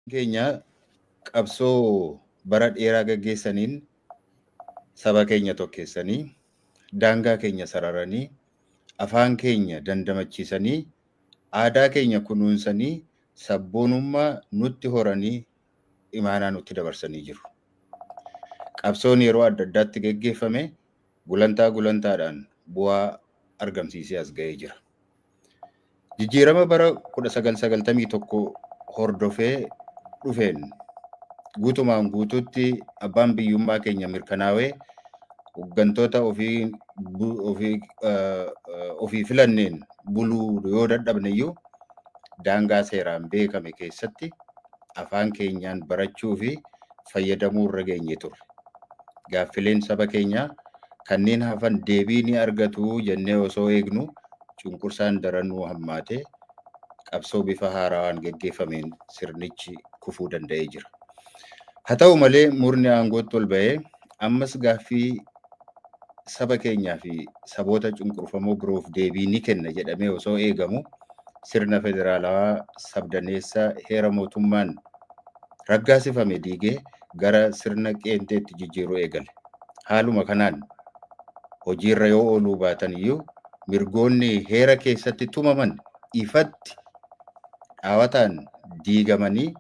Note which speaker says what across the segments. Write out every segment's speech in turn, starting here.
Speaker 1: Keenya qabsoo bara dheeraa gaggeessaniin saba keenya tokkeessanii, daangaa keenya sararanii, afaan keenya dandamachiisanii, aadaa keenya kunuunsanii, sabboonummaa nutti horanii imaanaa nutti dabarsanii jiru. Qabsoon yeroo adda addaatti geggeeffame gulantaa gulantaadhaan bu'aa argamsiisee as ga'ee jira. Jijjiirama bara 1991 hordofee dhufeen guutumaan guutuutti abbaan biyyummaa keenya mirkanaawee hooggantoota ofii filanneen buluu yoo dadhabne iyyuu, daangaa seeraan beekame keessatti afaan keenyaan barachuu fi fayyadamuu irra geenye turre. Gaaffileen saba keenyaa kanneen hafan deebii ni argatu jennee osoo eegnu, cunqursaan daranuu hammaatee qabsoo bifa haarawaan geggeeffameen sirnichi kufuu danda'ee jira. Haa ta'u malee, murni aangootti ol ba'ee ammas gaaffii saba keenyaa fi saboota cunqurfamoo biroof deebii ni kenna jedhamee osoo eegamu, sirna federaalawaa sabdaneessa heera mootummaan raggaasifame diigee gara sirna qeenxeetti jijjiiruu eegale. Haaluma kanaan hojiirra yoo ooluu baatan iyyuu, mirgoonni heera keessatti tumaman ifatti dhaawataan diigamanii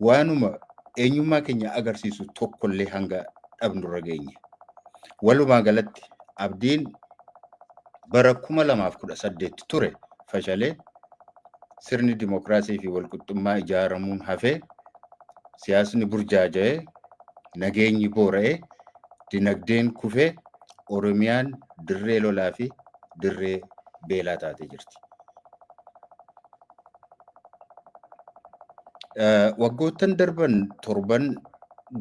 Speaker 1: waanuma eenyummaa keenya agarsiisu tokkollee hanga dhabnurra geenye. Walumaa galatti abdiin bara 2018 ture fashalee, sirni dimokiraasii fi walqixxummaa ijaaramuun hafee, siyaasni burjaaja'ee, nageenyi boora'ee, dinagdeen kufee, Oromiyaan dirree lolaa fi dirree beelaa taatee jirti. Waggoottan darban torban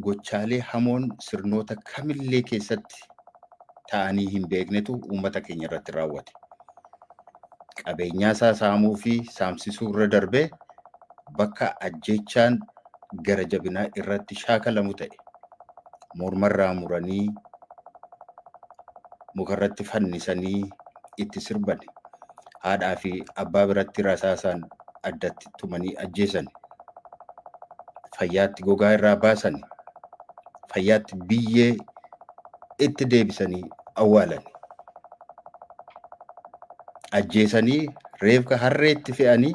Speaker 1: gochaalee hamoon sirnoota kamillee keessatti ta'anii hin beeknetu uummata keenya irratti raawwate. Qabeenyaa isaa saamuu fi saamsisuu irra darbee bakka ajjeechaan gara jabinaa irratti shaakalamu ta'e. Mormarraa muranii mukarratti fannisanii itti sirban. Haadhaa fi abbaa biratti rasaasaan addatti tumanii ajjeesan. Fayyaatti gogaa irraa baasan. Fayyaatti biyyee itti deebisanii awwaalan. Ajjeesanii reefka harreetti fe'anii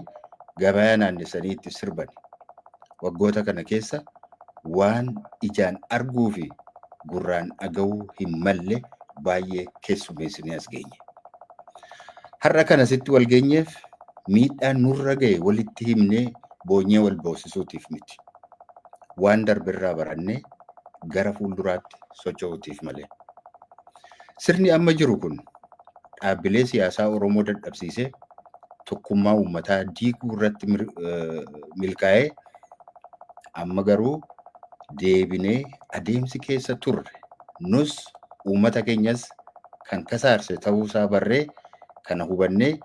Speaker 1: gabayaa naannessanii itti sirban. Waggoota kana keessa waan ijaan arguu fi gurraan dhaga'uu hin malle baay'ee keessummeessinee as geenye. Har'a kana sitti wal geenyeef miidhaa nurra ga'e walitti himnee boonyee wal boosisuutiif miti. Waan darbirraa barannee gara fuulduraatti socho'uutiif malee. Sirni amma jiru kun dhaabbilee siyaasaa Oromoo dadhabsiisee tokkummaa uummataa diiguu irratti milkaa'ee, amma garuu deebinee adeemsi keessa turre nus uummata keenyas kan kasaarse ta'uusaa barree, kana hubannee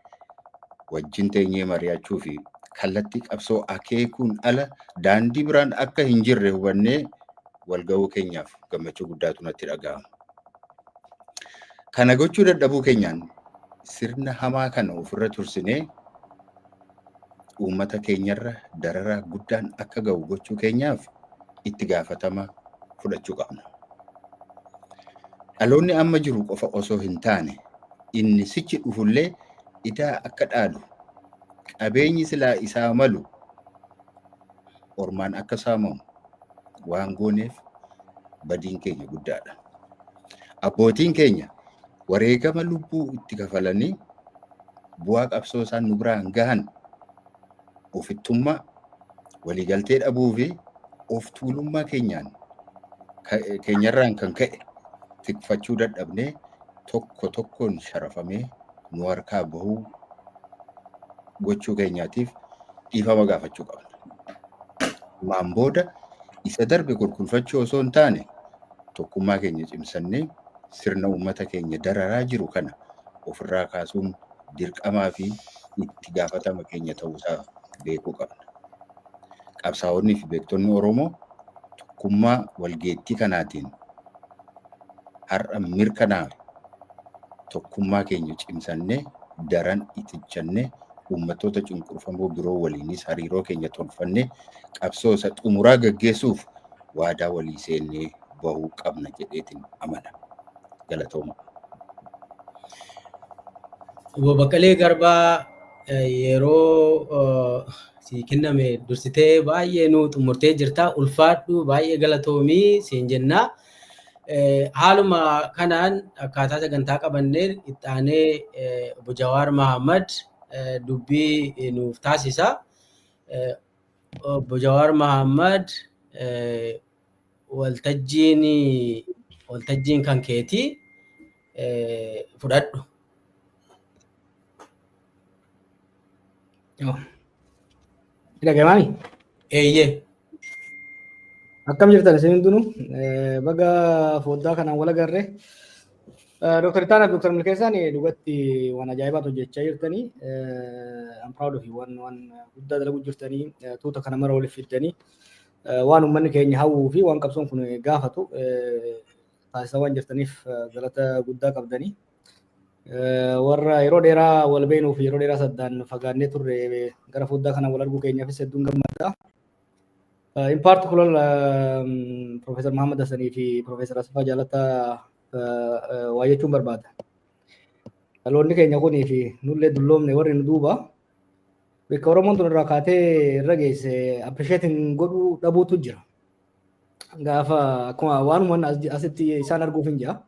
Speaker 1: wajjin teenyee mari'achuu fi kallattii qabsoo akeekuun ala daandii biraan akka hin jirre hubannee walga'uu keenyaaf gammachuu guddaatu natti dhaga'ama. Kana gochuu dadhabuu keenyaan sirna hamaa kana ofirra tursinee uummata keenyarra dararaa guddaan akka ga'u gochuu keenyaaf itti gaafatama fudhachuu qabna. Dhaloonni amma jiru qofa osoo hin taane, inni sichi dhufullee idaa akka dhaalu, qabeenyi silaa isaa malu ormaan akka saamamu waan gooneef badiin keenya guddaadha. Abbootiin keenya wareegama lubbuu itti kafalanii bu'aa qabsoo isaan nu biraan gahan ofittummaa, waliigaltee dhabuu fi of tuulummaa keenyaan keenyarraan kan ka'e tikfachuu dadhabnee tokko tokkoon sharafamee nu harkaa bahuu gochuu keenyaatiif dhiifama gaafachuu qabna. Ammaan booda isa darbe qulqulfachuu osoo hin taane, tokkummaa keenya cimsannee sirna uummata keenya dararaa jiru kana ofirraa kaasuun dirqamaa fi itti gaafatama keenya ta'uusaa beekuu qabna. Qabsaa'onnii fi beektonni Oromoo tokkummaa walgeettii kanaatiin har'a mirkanaa'e tokkummaa keenya cimsannee daran itichannee Uummattoota cunqurfamoo biroo waliinis hariiroo keenya tolfannee qabsoo isa xumuraa gaggeessuuf waadaa walii seennee bahuu qabna jedheetiin amana. Galatooma.
Speaker 2: Obbo Baqqalee Garbaa, yeroo si kenname dursitee baay'ee nu xumurtee jirta. Ulfaadhu, baay'ee galatoomii siin jenna. Haaluma kanaan akkaataa sagantaa qabanneen itti aanee obbo Jawaar Mahammad dubbii nuuf taasisa. Obbo Jawaar Mahammad, waltajjiin kan keetii, fudhadhu.
Speaker 3: Dhagamaami?
Speaker 2: Eeyyee.
Speaker 3: Akkam jirtan isin hundinuu? Baga foddaa kanaan wal agarre. Dr. Ittaanaa fi Dr. Milkeessaan dhugatti waan ajaa'ibaatu hojjechaa jirtanii. I'm proud of you. Waan guddaa dalaguu jirtanii, tuuta kana mara waliif fiddanii, waan uummanni keenya hawwuu fi waan qabsoon kun gaafatu taasisaa waan jirtaniif galata guddaa qabdanii. Warra yeroo dheeraa wal beenuu fi yeroo dheeraa saddaan fagaannee turre gara foddaa kana wal arguu keenyaafis hedduun gammada. In particular, Professor Muhammad Hassanii fi Professor Asfaa Jaalataa waa jechuun barbaada. Dhaloonni keenya kunii fi nullee dulloomne, warri nu duuba bakka Oromoon tun irraa kaatee irra geesse appreciating godhuu dhabuutu jira. Gaafa akkuma waanuma asitti isaan arguuf hin jira.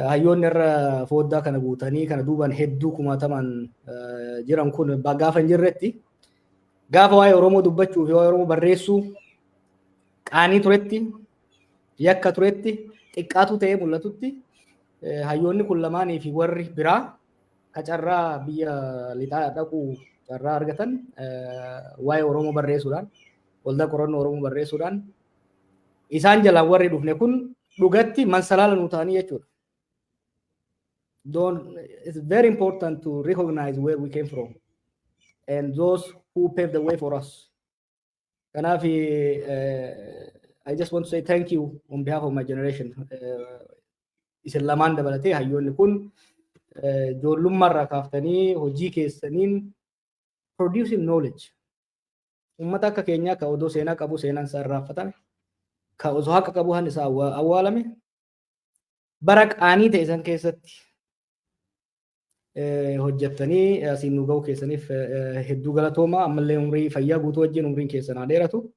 Speaker 3: Hayyoonni irra foddaa kana guutanii kana duubaan hedduu kumaatamaan jiran kun gaafa hin jirretti, gaafa waa'ee Oromoo dubbachuu fi waa'ee Oromoo barreessuu qaanii turetti, yakka turetti, xiqqaatu ta'ee mul'atutti, hayyoonni kun lamaanii fi warri biraa ka carraa biyya lixaa dhaquu carraa argatan waa'ee Oromoo barreessuudhaan, waldaa qorannoo Oromoo barreessuudhaan, isaan jalaan warri dhufne kun dhugatti mansalaala nu ta'anii jechuudha. Don't, it's very important to recognize where we came from and those who paved the way for us. Kanaaf I just want to say thank you on behalf of my generation. Isin lamaan dabalatee hayyoonni kun ijoollummaarraa kaaftanii hojii keessaniin producing knowledge. Uummata akka keenyaa ka odoo seenaa qabu seenaan isaa irraanfatame, ka osoo haqa qabu han isaa awwaalame, bara qaanii ta'e san keessatti hojjettanii asiin nu ga'uu keessaniif hedduu galatooma. Ammallee umrii fayyaa guutuu wajjin umriin keessan haa dheeratu.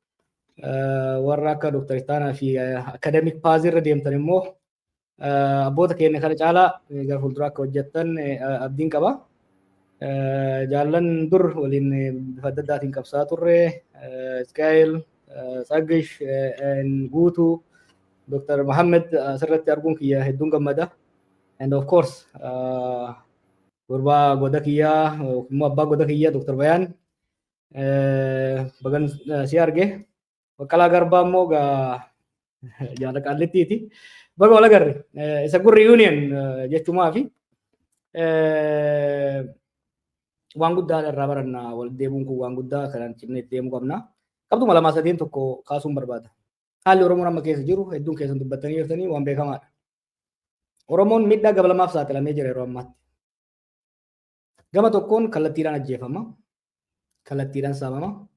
Speaker 3: Warra akka Dr. Ittaanaa fi academic path irra deemtan immoo abboota keenya kana caalaa gara fuulduraa akka hojjettan abdiin qaba. Jaallan dur waliin bifa adda addaatiin qabsaa turre, Iskaayel, Tsaggish, Guutuu, Dr. Mohammed asirratti arguun kiyya hedduun gammada. And of course, gurbaa goda kiyyaa yookiin immoo abbaa goda kiyyaa Dr. Bayaan, bagan si arge. Baqqalaa Garbaa immoo jaala qaallittiiti. Baga wal agarre. Isa good reunion jechumaa fi waan guddaa irraa baranna, wal deemuun kun waan guddaa kanaan cimnee deemuu qabna. Qabxuma lamaa sadeen tokko kaasuun barbaada. Haalli Oromoon amma keessa jiru hedduun keessan dubbattanii jirtanii waan beekamaadha. Oromoon miidhaa gaba lamaaf saaxilamee jira yeroo ammaatti. Gama tokkoon kallattiidhaan ajjeefama, kallattiidhaan saamama,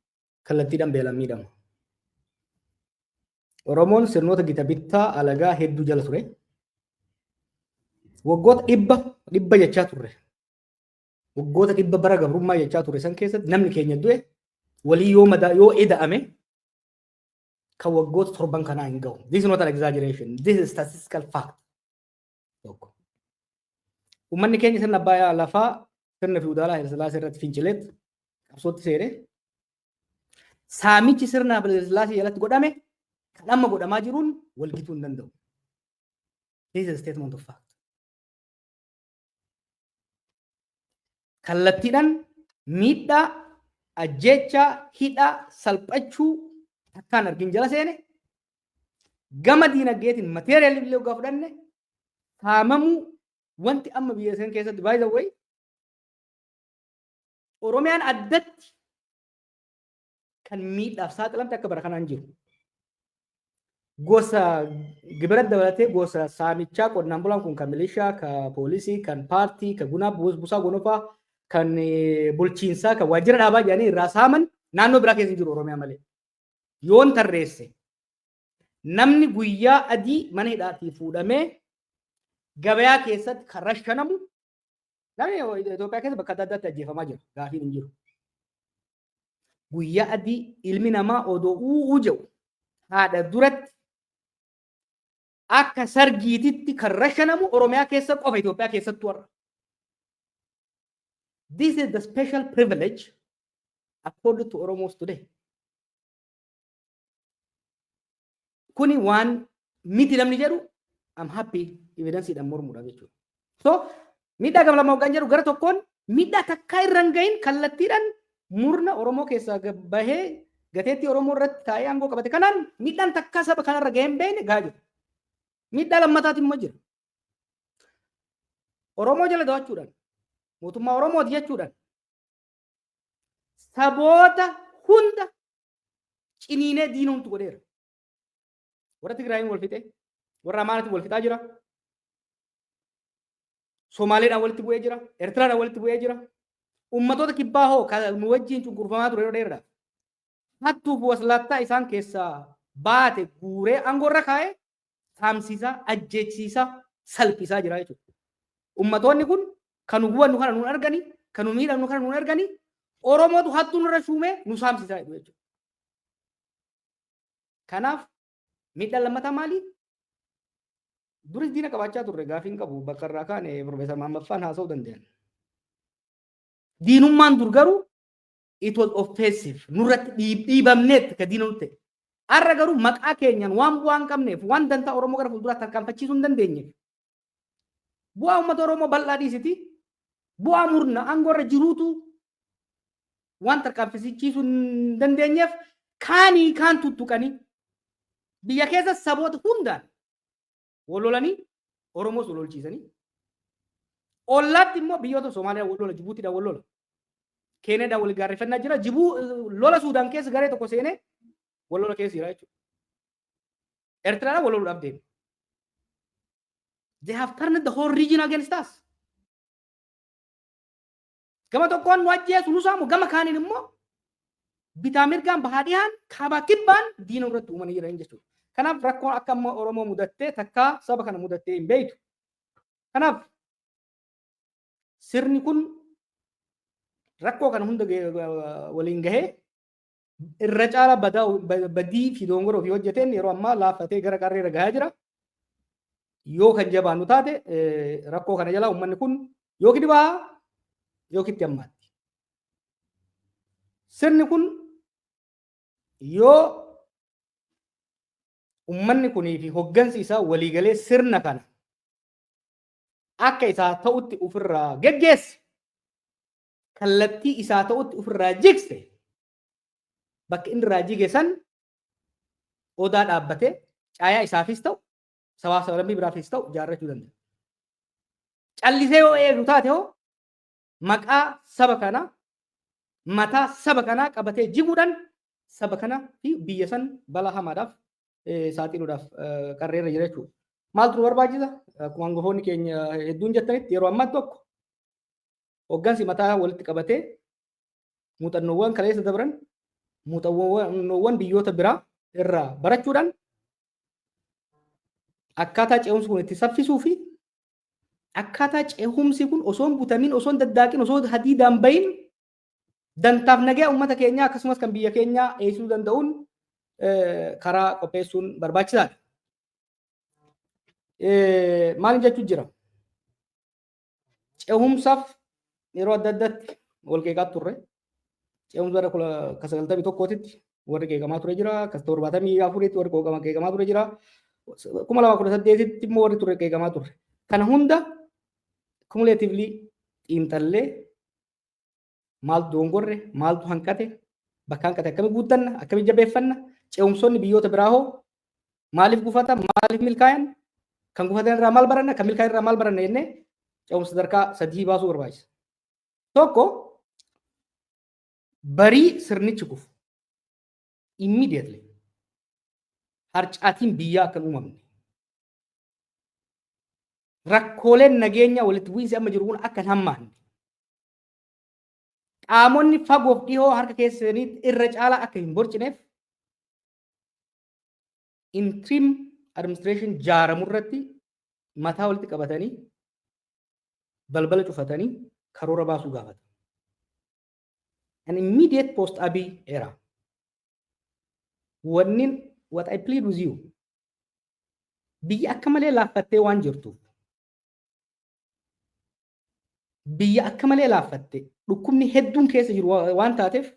Speaker 3: kallattiidhaan beelaan miidhama. Oromoon sirnoota gita bittaa alagaa hedduu jala ture. Waggoota dhibba dhibba jechaa turre. Waggoota 100 bara gabrummaa jechaa turre san keessatti namni keenya du'e walii yoo madaa yoo eda'ame kan waggoota 7 kanaa hin gahu. This is not an exaggeration. This is statistical fact. Tokko. Uummanni keenya sirna abbaa lafaa, sirna fiwudaalaa Haayila Sillaasee irratti fincileet qabsootti seene. Saamichi sirna Haayila Sillaasee jalatti godhame kan amma godhamaa jiruun wal gituu hin danda'u. This is a statement of fact. Kallattiidhaan miidhaa, ajjeechaa, hidhaa, salphachuu takkaan argin jala seene. Gama diinagdeetiin material illee waggaa fudhanne saamamuu, wanti amma biyya san keessatti, by the way, Oromiyaan addatti kan miidhaaf saaxilamte akka bara kanaan jiru. Gosa gibira dabalatee, gosa saamichaa qonnaan bulaan kun kan milishaa, kan poolisii, kan paartii, kan gunaa buusaa gonofaa, Kan bulchiinsaa, kan waajjira dhaabaa jedhanii irraa saaman naannoo biraa keessa jiru Oromiyaa malee. Yoon tarreesse, namni guyyaa adii mana hidhaatii fuudhamee gabayaa keessatti kan rashanamu, namni Itoophiyaa keessa bakka adda addaatti ajjeefamaa jira. Gaafiin hin jiru. Guyyaa adii ilmi namaa odoo u'uu jedhu haadha duratti akka sargiititti kan rashanamu Oromiyaa keessa qofa, Itoophiyaa keessattuu har'a. This is the special privilege accorded to Oromos today. Kuni waan miti namni jedhu, I'm happy evidenceedhaan mormuudhaaf jechuudha. So miidhaa gama lama hoggaan jedhu, gara tokkoon miidhaa takkaa irra hin gahin kallattiidhaan murna Oromoo keessaa bahee gateettii Oromoo irratti taa'ee aangoo qabate kanaan miidhaan takkaa saba kanarra gahee hin beekne gahaa jiru. Miidhaa lammataati immoo jira. Oromoo jala to'achuudhaan, mootummaa Oromooti jechuudhaan saboota hunda ciniinee diinumtu godheera. Warra Tigraayin wal fixee, warra Amaaratiin wal fixaa jira. Somaaleedhaan walitti bu'ee jira. Eertiraadhaan walitti bu'ee jira. Ummatoota kibbaa hoo kan nu wajjin cunqurfamaa ture yeroo dheeraadhaaf. Hattuuf waslaattaa isaan keessaa baate guuree aangoo irra kaa'ee saamsisaa, ajjeechisiisaa, salphisaa jira jechuudha. Ummatoonni kun kan nu hubannu kana nuun argani, kan nu miidhamnu kana nuun argani, Oromootu hattuu nurra shuumee nu saamsisaa jedhu jechuudha. Kanaaf miidhaan lammataa maali? Duris diina qabaachaa turre, gaafiin qabu, bakka irraa kaane Profeesar Mahammad Faan haasa'uu danda'an. Diinummaan dur garuu it was offensive, nurratti dhiibamneetti ka diina nutti ta'e. Har'a garuu maqaa keenyaan waan bu'aa hin qabneef, waan dantaa Oromoo gara fuulduraatti tarkaanfachiisuu hin dandeenyeef, bu'aa uummata Oromoo bal'aa dhiisiti, bu'aa murna aangoo irra jiruutu waan tarkaanfachiisuu hin dandeenyeef, kaanii kaan tuttuqanii biyya keessa saboota hundaan wal lolanii, Oromoos wal lolchiisanii, ollaatti immoo biyyoota Somaaliyaa wal lola, Jibuutiidhaan wal lola, Keeniyaadhaan wal gaarreeffannaa jira, Jibuu lola, Suudaan keessa garee tokko seenee wal lola keessa jira jechuudha. Eertiraadhaan wal loluudhaaf deema. They have turned the whole region against us. Gama tokkoon nu ajjeesu, nu saamu, gama kaaniin immoo bitaa mirgaan, bahaa dhihaan, kaabaa kibbaan diina irratti uumanii jiran jechuudha. Kanaaf rakkoon akka amma Oromoo mudattee takkaa saba kana mudattee hin beektu. Kanaaf sirni kun rakkoo kana hunda waliin gahee irra caala badii fi dongora ofii hojjeteen yeroo ammaa laaffatee gara qarreera gahaa jira. Yoo kan jabaannu taate, rakkoo kana jalaa uummanni kun yookiin bahaa yookiin itti hammaatti. Sirni kun yoo uummanni kunii fi hoggansi isaa waliigalee sirna kana akka isaa ta'utti ofirraa geggeesse, kallattii isaa ta'utti ofirraa jigse, bakka inni irraa jige san odaa dhaabbatee caayaa isaafis ta'u sabaaf sablammii biraafis ta'u ijaarrachuu danda'a. Callisee yoo eegu taate hoo, maqaa saba kanaa, mataa saba kanaa qabatee jiguudhaan saba kana fi biyya san balaa hamaadhaaf saaxiluudhaaf qarreerra jira jechuudha. Maaltu nu barbaachisa? Akkuma hangafoonni keenya hedduun jettanitti, yeroo ammaa tokko hoggansi mataa walitti qabatee muuxannoowwan kaleessa dabran, muuxannoowwan biyyoota biraa irraa barachuudhaan akkaataa ce'umsi kun itti saffisuu fi akkaataa ce'umsi kun osoo hin butamin, osoo hin daddaaqin, osoo hadiidaan bahin dantaaf nagaa uummata keenyaa akkasumas kan biyya keenyaa eegsisuu danda'uun karaa qopheessuun barbaachisaadha. Maal jechuun jira? Ce'umsaaf yeroo adda addaatti wal qeeqaa turre. Ce'umsa bara 91tti warri qeeqamaa ture jira. Akka 74tti warri qeeqamaa ture jira. 2018tti immoo warri ture qeeqamaa turre. Kana hunda cumulatively xiinxallee, maaltu dongorre, maaltu hanqate, bakka hanqate akkamitti guuttanna, akkamitti jabeeffanna, ce'umsoonni biyyoota biraa hoo maaliif gufatan, maaliif milkaayan, kan gufatan irraa maal baranna, kan milkaayan irraa maal baranna jennee ce'umsa sadarkaa sadii baasuu barbaachisa. Tokko, barii sirnichi kufu immediately harcaatiin biyyaa akka hin uumamne, rakkooleen nageenya walitti bu'iinsi amma jiru kun akka hin hammaanne. Qaamonni fagoof dhihoo harka keessanii irra caalaa akka hin borcineef interim administration jaaramu irratti mataa walitti qabatanii, balbala cufatanii karoora baasuu gaafata. An immediate post Abiy era. Wannin what I plead with you, biyya akka malee laaffattee waan jirtuuf, biyya akka malee laaffatte, dhukkubni hedduun keessa jiru waan taateef,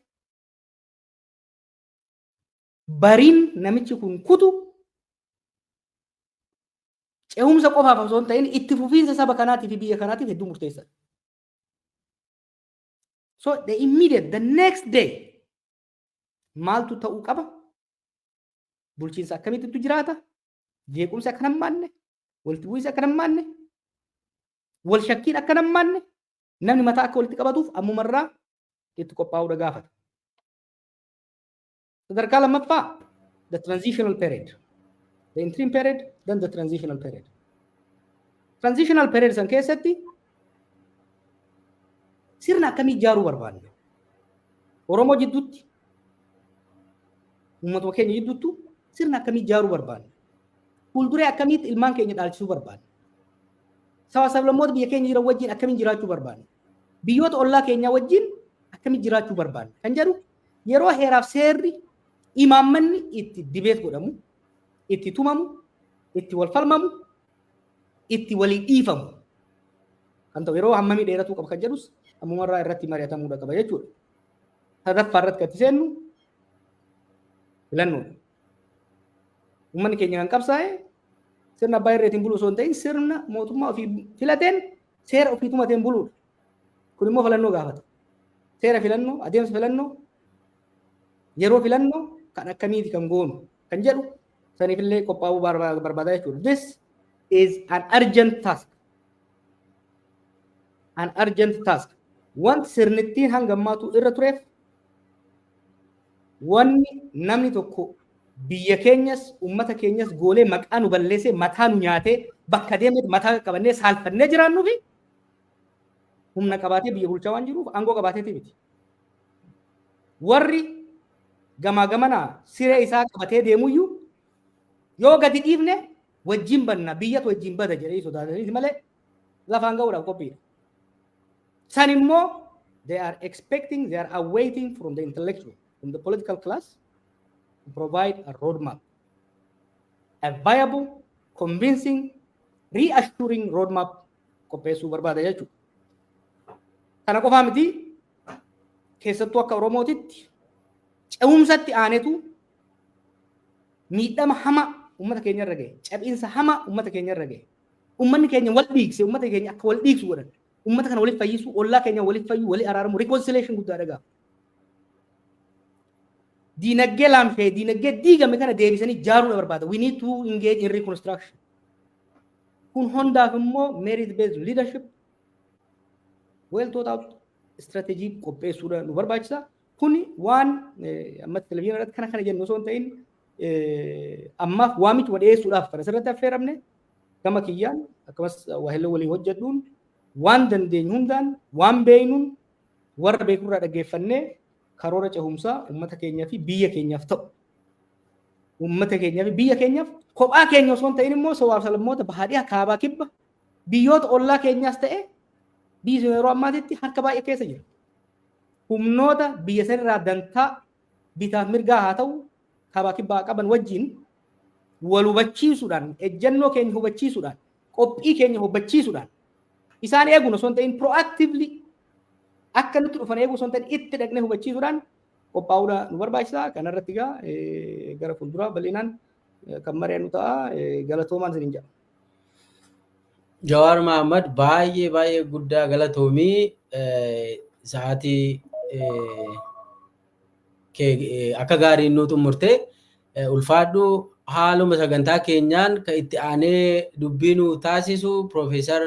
Speaker 3: bariin namichi kun kutu ce'umsa qofaaf osoo hin ta'in itti fufiinsa saba kanaatii fi biyya kanaatiif hedduu murteessaadha. So the immediate, the next day maaltu ta'uu qaba? Bulchiinsa akkamittu jiraata? Jeequmsi akka hammaanne, walitti bu'iinsi akka hammaanne, wal shakkiin akka hammaanne, namni mataa akka walitti qabatuuf ammumarraa itti qophaa'uudha gaafata. Sadarkaa lammaffaa, the transitional period. The interim period, then the transitional period. Transitional period san keessatti sirna akkamii ijaaruu barbaanna? Oromoo jidduutti, uummatuma keenya jidduuttu sirna akkamii ijaaruu barbaanna? Fuulduree akkamiitti ilmaan keenya dhaalchisuu barbaanna? Saba sablammoota biyya keenya jiran wajjin akkamiin jiraachuu barbaanna? Biyyoota ollaa keenyaa wajjin akkamiin jiraachuu barbaanna? Kan jedhu yeroo heeraaf seerri imaammanni itti debate godhamu, itti tumamu, itti wal falmamu, itti walii dhiifamu kan ta'u yeroo hammamii dheeratuu qaba kan jedhus ammumarraa irratti mari'atamuudha qaba jechuudha. Sadaffaa irratti kan itti seennu filannoodha. Uummanni keenya kan qabsaa'e sirna abbaa irreetiin buluu osoo hin ta'in sirna mootummaa ofii filateen, seera ofii tumateen buluudha. Kun immoo filannoo gaafata. Seera filannoo, adeemsa filannoo, yeroo filannoo kan akkamiiti kan goonu kan jedhu saniifillee qophaa'uu barbaada jechuudha. This is an urgent task. An urgent task. Wanti sirnittiin hanga ammaatu irra tureef, wanni namni tokko biyya keenyas uummata keenyas goolee maqaa nu balleessee, mataa nu nyaatee, bakka deemnetti mataa qabannee saalfannee jiraannuu fi humna qabaatee biyya bulchaa waan jiruuf aangoo qabaateeti miti. Warri gamaa gamanaa siree isaa qabatee deemuyyuu yoo gadi dhiifne wajjin banna, biyyatu wajjin bada jedhee sodaataniiti malee lafaan ga'uudhaaf qophiidha. San immoo they are expecting, they are awaiting from the intellectual, from the political class to provide a roadmap, a viable, convincing, reassuring roadmap qopheessuu barbaada jechuudha. Kana qofaa miti, keessattuu akka Oromootitti ce'umsatti aanetu miidhama hama uummata keenya irra gahe, cabinsa hama uummata keenya irra gahe. Uummanni keenya wal dhiigse, uummata keenya akka wal dhiigsu godhan. Uummata kana waliif fayyisuu, ollaa keenya waliif fayyu, walii araaramu, reconciliation guddaa dhagaa. Diinagdee laamshee, diinagdee diigame kana deebisanii ijaaruudha barbaada. We need to engage in reconstruction. Kun hundaaf immoo merit based leadership, well thought out strategy qopheessuudha nu barbaachisa. Kuni waan ammatti televizyiina irratti kana kana jennu osoo hin ta'in, ammaaf waamichuma dhiyeessuudhaaf kan asirratti affeeramne. Gama kiyyaan akkasumas waahillee waliin hojjedhuun waan dandeenyu hundaan, waan beeynuun, warra beekurraa dhaggeeffannee karoora cehumsaa uummata keenyaa fi biyya keenyaaf ta'u, uummata keenyaa fi biyya keenyaaf, kophaa keenya osoo hin ta'in immoo sabaaf sablammoota bahaadhiyaa, kaabaa, kibba, biyyoota ollaa keenyaas ta'e, biyyi sun yeroo ammaatitti harka baay'ee keessa jira. Humnoota biyya sanirraa dantaa bitaaf mirgaa haa ta'u kaabaa kibbaa qaban wajjin wal hubachiisuudhaan, ejjennoo keenya hubachiisuudhaan, qophii keenya hubachiisuudhaan, isaan eeguun osoo hin ta'in, proactively akka nutti dhufan eeguu osoo hin ta'in, itti dhaqnee hubachiisuudhaan qophaa'uudha nu barbaachisa. Kanarratti egaa gara fuulduraa bal'inaan kan mari'annu ta'a. Galatoomaan isiniin jedha.
Speaker 2: Jawaar Mahammad, baay'ee baay'ee guddaa galatoomii. Sa'aatii kee akka gaariin nu xumurte, ulfaadhu. Haaluma sagantaa keenyaan kan itti aanee dubbii nu taasisu Piroofeesar